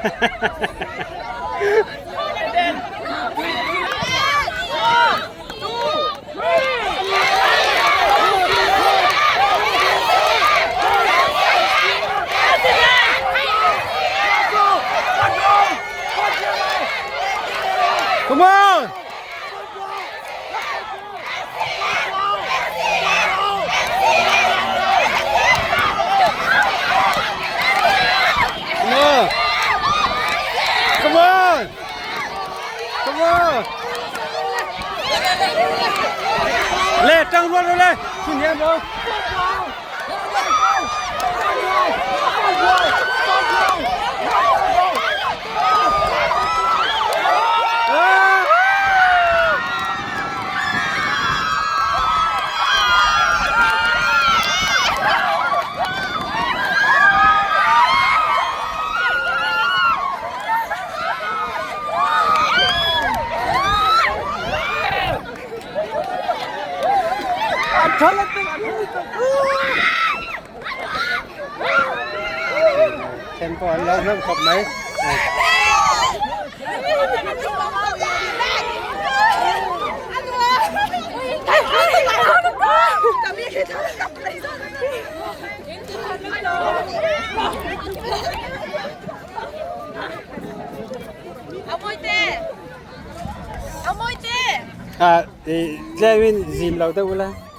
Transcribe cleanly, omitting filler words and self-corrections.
Come on! Come on! Come on! Come on! Le, tang rual rồi le. Xin em rồi. Then pawh an lo hlauh khawp mai. Ah, tlemin zim lo deuh ula.